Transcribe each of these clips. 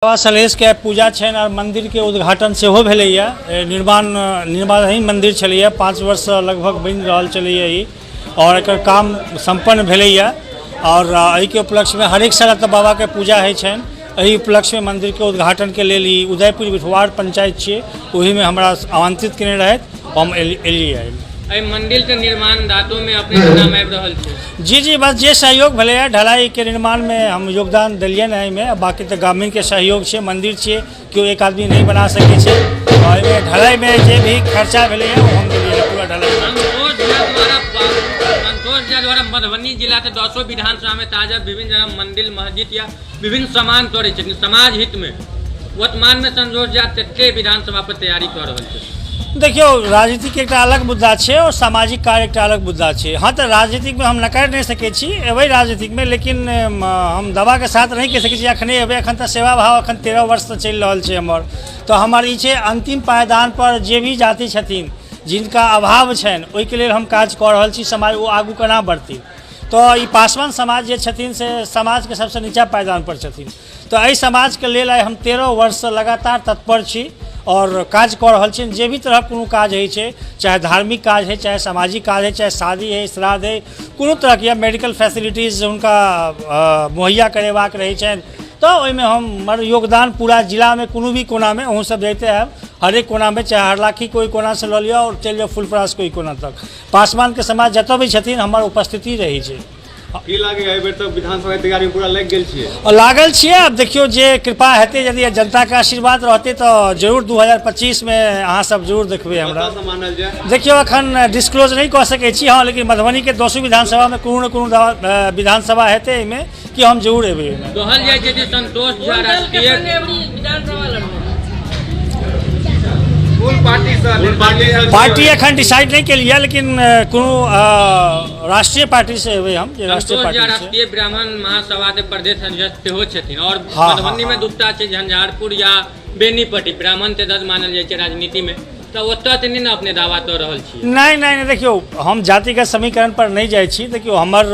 बाबा सलहेशके पूजा छनि आओर मन्दिरके उद्घाटन सेहो भेलैए। निर्माण निर्माणाधीन मन्दिर छलैए, 5 वर्षसँ लगभग बनि रहल छलैए ई, आओर एकर काम सम्पन्न भेलैए। आओर एहिके उपलक्ष्यमे हरेक साल एतऽ बाबाके पूजा होइ छनि। एहि उपलक्ष्यमे मन्दिरके उद्घाटनके लेल ई उदयपुर बिठवार पंचायत छियै, ओहिमे हमरा आमंत्रित केने रहथि, हम एलियै। एहि मंदिर के निर्माण दातो में अपने के नाम आबि रहल छै? जी जी, बस जे सहयोग भेलैए ढलाइके निर्माणमे हम योगदान देलियनि एहिमे। बाँकी तऽ ग्रामीणके सहयोग छै, मन्दिर छियै, केओ एक आदमी नहि बना सकै छै। एहिमे ढलाइमे जे भी खर्चा भेलैए ओ हम देलियै पूरा ढलाइ। संतोष झा द्वारा मधुबनी जिला के 10 विधानसभा में ताजा विभिन्न जगह मंदिर, मस्जिद या विभिन्न सामान तोड़ै छथिन समाज हित में। वर्तमान में संतोष झा कते विधानसभा पर तैयारी कऽ रहल छै? देखियौ, राजनीतिक एकटा अलग मुद्दा छै और सामाजिक कार्य एकटा अलग मुद्दा छै। हँ, तऽ राजनीतिकमे हम नकारि नहि सकै छी, एबै राजनीतिकमे, लेकिन हम दावाके साथ नहि कहि सकै छी एखने एबै। एखन तऽ सेवा भाव एखन 13 वर्षसँ चलि रहल छै हमर। तऽ हमर ई छै अन्तिम पायदान पर जे भी जाति छथिन जिनका अभाव छनि ओहिके लेल हम काज कऽ रहल छी। समाज ओ आगू केना बढ़तै? तऽ ई पासवान समाज जे छथिन से समाजके सबसँ नीचा पायदान पर छथिन। तऽ एहि समाजके लेल आइ हम 13 वर्षसँ लगातार तत्पर छी आओर काज कऽ रहल छी। जे भी तरहक कोनो काज होइ छै, चाहे धार्मिक काज होइ, चाहे सामाजिक काज होइ, चाहे शादी होइ, श्राद्ध होइ, कोनो तरहके या मेडिकल फैसिलिटीज हुनका मुहैया करेबाक रहै छनि, तऽ ओहिमे हमर योगदान पूरा जिलामे कोनो भी कोनामे, अहूँ सब जाइते हैब, हरेक कोनामे, चाहे हरलाखी कोइ कोनासँ लऽ लिअ आओर चलि जाउ फुलपरास कोइ कोना तक, पासवानके समाज जतऽ भी छथिन हमर उपस्थिति रहै छै। की लागे एहि बेर तऽ विधानसभा के तैयारी पूरा लागि गेल छियै? और लागल छियै। आब देखियौ जे कृपा हेतै, यदि जनताके आशीर्वाद रहतै तऽ जरूर 2025 मे अहाँ सब जरूर देखबै हमरा। कतऽसँ मानल जाय? देखियौ, एखन डिस्क्लोज नहि कऽ सकै छी। हँ, लेकिन मधुबनीके 10 विधानसभामे कोनो ने कोनो विधानसभा हेतै एहिमे कि हम जरूर एबै एहिमे। कहल जाइ छै जे संतोष झा राष्ट्रीय विधानसभा लड़बै? कोन पार्टी से? पार्टी एखन डिसाइड नहि केलियै, लेकिन कोनो राष्ट्रीय पार्टी से एबै हम, जे राष्ट्रीय संतोष झा पार्टी छै। राष्ट्रीय ब्राह्मण महासभा के प्रदेश अध्यक्ष सेहो छथिन और हाँ, मधुबनी में दूटा छै, झंझारपुर या बेनीपट्टी, ब्राह्मण के दल मानल जाइ छै राजनीति में, तऽ ओतऽ तऽ नहि ने अपने दावा कऽ रहल छी? नहि नहि नहि, देखियौ, हम जातिगत समीकरण पर नहि जाइ छी। देखियौ, हमर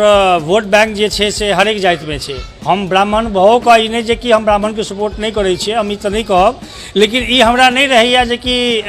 वोट बैंक जे छै से हरेक जातिमे छै। हम ब्राह्मण भओ कऽ ई नहि जे कि हम ब्राह्मणके सपोर्ट नहि करै छियै, हम ई तऽ नहि कहब, लेकिन ई हमरा नहि रहैए जे कि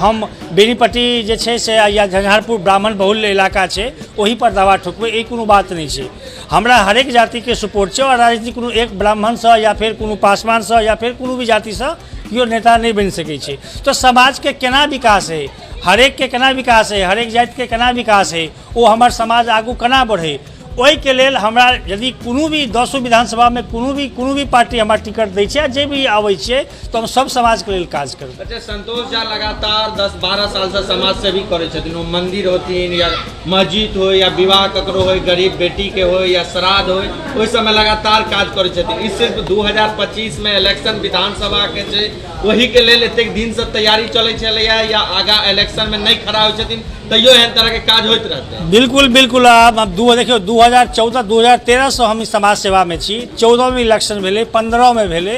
हम बेनीपट्टी जे छै से या झंझारपुर ब्राह्मण बहुल्य इलाका छै ओहि पर दावा ठोकबै, ई कोनो बात नहि छै। हमरा हरेक जातिके सपोर्ट छै आओर राजनीति कोनो एक ब्राह्मणसँ या फेर कोनो पासवानसँ या फेर कोनो भी जातिसँ केओ नेता नहि बनि सकै छै। तऽ समाजके केना विकास हइ, हरेकके केना विकास हइ, हरेक जातिके केना विकास हइ, ओ हमर समाज आगू केना बढ़ै, ओहिके लेल हमरा यदि कोनो भी 10 विधानसभामे कोनो भी पार्टी हमरा टिकट दै छै आ जे भी आबै छियै तऽ हम सब समाजके लेल काज करबै। अच्छा, संतोष झा लगातार 10-12 सालसँ समाज सेवी करै छथिन। ओ मंदिर होथिन या मस्जिद हो या विवाह ककरो हो, गरीब बेटी के हो या श्राद्ध हो, ओहि सबमे लगातार काज करै छथिन। ई सिर्फ 2025 मे इलेक्शन विधानसभा के छै, ओही के लेल एतेक दिनसँ तैयारी चलै छलैया, या आगा इलेक्शन में नहि खड़ा होइ छथिन तैयो एहन तरह के काज होइत रहतै? बिल्कुल बिल्कुल। आब दू देखियौ, 2014 2013 सँ हम ई समाज सेवामे छी। 14 मे इलेक्शन भेलै, 15 मे भेलै,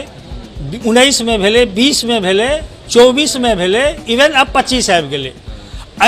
19 मे भेलै, 20 मे भेलै, 24 मे भेलै, इवन आब 25 आबि गेलै।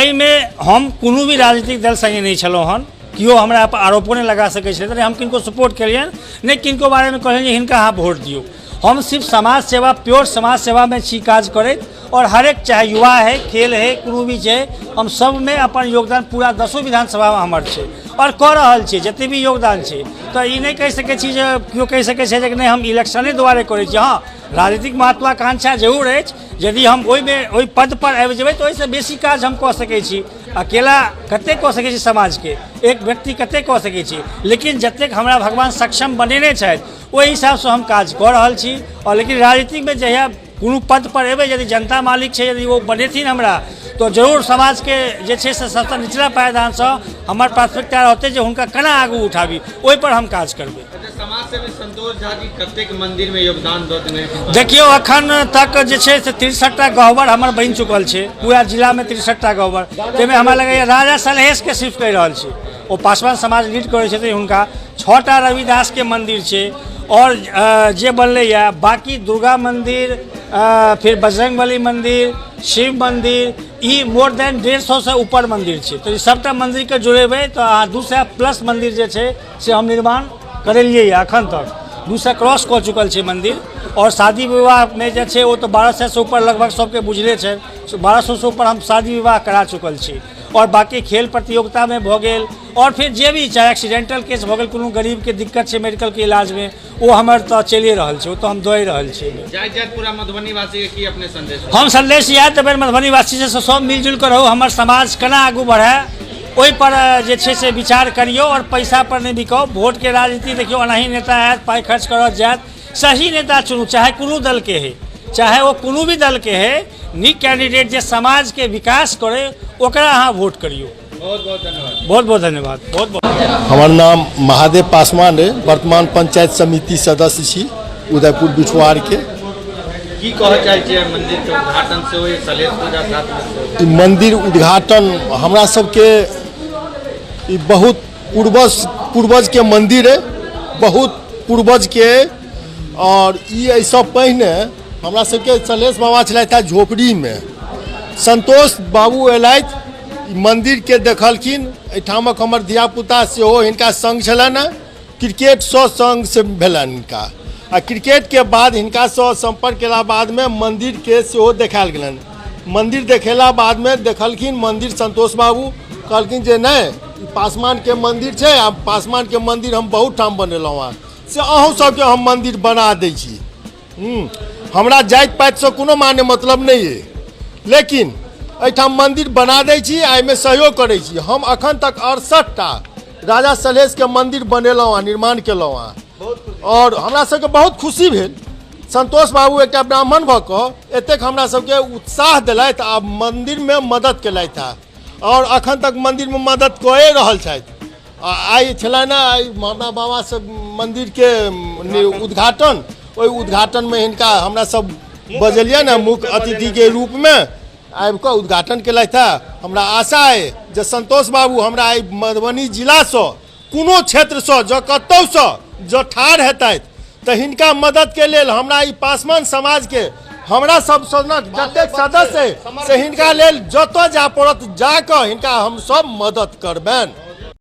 एहिमे हम कोनो भी राजनीतिक दल सङ्गे नहि छलहुँ हन। केओ हमरा पर आरोपो नहि लगा सकै छलै। नहि हम किनको सपोर्ट केलियनि, नहि किनको बारेमे कहलियनि जे हिनका अहाँ वोट दियौ। हम सिर्फ समाज सेवा, प्योर समाज सेवामे छी काज करैत और हरेक, चाहे युवा है, खेल है, कोनो भी छै, हम सबमे अपन योगदान पूरा 10 विधानसभामे हमर छै आओर कऽ रहल छियै जते भी योगदान छै। तऽ ई नहि कहि सकै छी जे केओ कहि सकै छै जे नहि, हम इलेक्शने दुआरे करै छी। हँ, राजनीतिक महत्वाकांक्षा जरूर अछि। यदि हम ओहिमे ओहि पद पर आबि जेबै तऽ ओहिसँ बेसी काज हम कऽ सकै छी। अकेला कतेक कऽ सकै छी समाजके, एक व्यक्ति कतेक कऽ सकै छी? लेकिन जतेक हमरा भगवान सक्षम बनेने छथि ओहि हिसाबसँ हम काज कऽ रहल छी। आओर लेकिन राजनीतिकमे जहिया कोनो पद पर एबै, यदि जनता मालिक छै, यदि ओ बनेथिन हमरा, तऽ जरूर समाजके जे छै से सबसँ निचला पायदानसँ हमर प्राथमिकता रहतै जे हुनका केना आगू उठाबी, ओहिपर हम काज करबै। अच्छा, समाज सेवी संतोष झा जी कतेक मंदिर में योगदान दऽ देने छथिन? देखियौ, अखन तक जे छै से 63टा गहबर हमर बनि चुकल छै। पूरा जिलामे 63टा गहबर, ताहिमे हमरा लगैए राजा सलहेशके सिर्फ कहि रहल छी, ओ पासवान समाज लीड करै छथिन, हुनका 6टा रविदासके मन्दिर छै आओर जे बनलैए। बाँकी दुर्गा मन्दिर, फिर बजरंगबली मन्दिर, शिव मन्दिर, ई मोर देन 150 से ऊपर मन्दिर छै। तऽ ई सभटा मन्दिरके जोड़ेबै तऽ अहाँ 200 प्लस मन्दिर जे छै से हम निर्माण करेलियै एखन तक। 200 क्रॉस कऽ चुकल छै मन्दिर। आओर शादी विवाहमे जे छै ओ तऽ 1200सँ ऊपर लगभग सबके बुझले छै, 1200सँ ऊपर हम शादी विवाह करा चुकल छी। आओर बाँकी खेल प्रतियोगितामे भऽ गेल, आओर फेर जे भी चाहे एक्सीडेंटल केस भऽ गेल, कोनो गरीबके दिक्कत छै मेडिकलके इलाजमे, ओ हमर तऽ चलिए रहल छै, ओ तऽ हम दए रहल छी। जाइत जाइत पूरा मधुबनी वासी के की अपने संदेश? हम संदेश इएह देबै मधुबनी वासी से सब मिलजुल कऽ रहू, हमर समाज केना आगू बढ़ए ओहिपर जे छै से विचार करियौ आओर पैसा पर नहि बिकाउ। वोटके राजनीति देखियौ, एनाही नेता आयत पाइ खर्च करत जायत, सही नेता चुनू, चाहे कोनो दलके हइ, चाहे ओ कोनो भी दलके हइ, नीक कैंडिडेट जे समाजके विकास करे ओकरा अहाँ वोट करियौ। बहुत बहुत धन्यवाद। बहुत बहुत धन्यवाद। बहुत बहुत। हमर नाम महादेव पासवान अइ, वर्तमान पंचायत समिति सदस्य छी उदयपुर बिठुआरके। की कहऽ चाहै छियै मंदिर के उद्घाटन से होय, सलेश पूजा साथ में से? ई मंदिर उद्घाटन हमरा सबके ई बहुत पूर्वजके मंदिर अइ, बहुत पूर्वजके। और ई एहिसँ पहिने हमरा सबके सलेश बाबा छलथि हे झोपड़ीमे, संतोष बाबू अयलथि, ई मन्दिरके देखलखिन। एहिठामक हमर धियापुता सेहो हिनका सङ्ग छलनि हेँ, क्रिकेटसँ सङ्ग से भेलनि हिनका, आ क्रिकेटके बाद हिनकासँ सम्पर्क केला बादमे मन्दिरके सेहो देखायल गेलनि। मन्दिर देखेला बादमे देखलखिन मन्दिर संतोष बाबू, कहलखिन जे नहि ई पासवानके मन्दिर छै, आ पासवानके मन्दिर हम बहुत ठाम बनेलहुँ हेँ, से अहूँ सबके हम मन्दिर बना दै छी। हमरा जाति पातिसँ कोनो माने मतलब नहि अइ, लेकिन एहिठाम मन्दिर बना दै छी आ एहिमे सहयोग करै छी। हम अखन तक 68टा राजा सलहेशके मन्दिर बनेलहुँ हँ, निर्माण केलहुँ हँ, आओर हमरा सबके बहुत खुशी भेल। संतोष बाबू एकटा ब्राह्मण भऽ कऽ एतेक हमरा सबके उत्साह देलथि आ मन्दिरमे मदद केलथि हँ, आओर अखन तक मन्दिरमे मदद कए रहल छथि। आ आइ छलनि हँ आइ महात्मा बाबा सब मन्दिरके उद्घाटन, ओहि उद्घाटनमे हिनका हमरा सब बजेलियनि हँ, मुख्य अतिथिके रूपमे आबि कऽ उद्घाटन केलथि हँ। हमरा आशा अइ जे संतोष बाबू हमरा एहि मधुबनी जिलासँ कोनो क्षेत्रसँ जँ कतहुसँ जँ ठाढ़ हेतथि तऽ हिनका मददके लेल हमरा ई पासवान समाजके हमरा सब सनक जतेक सदस्य अइ से हिनका लेल जतऽ जाय पड़त जाकऽ हिनका हमसब मदद करबनि।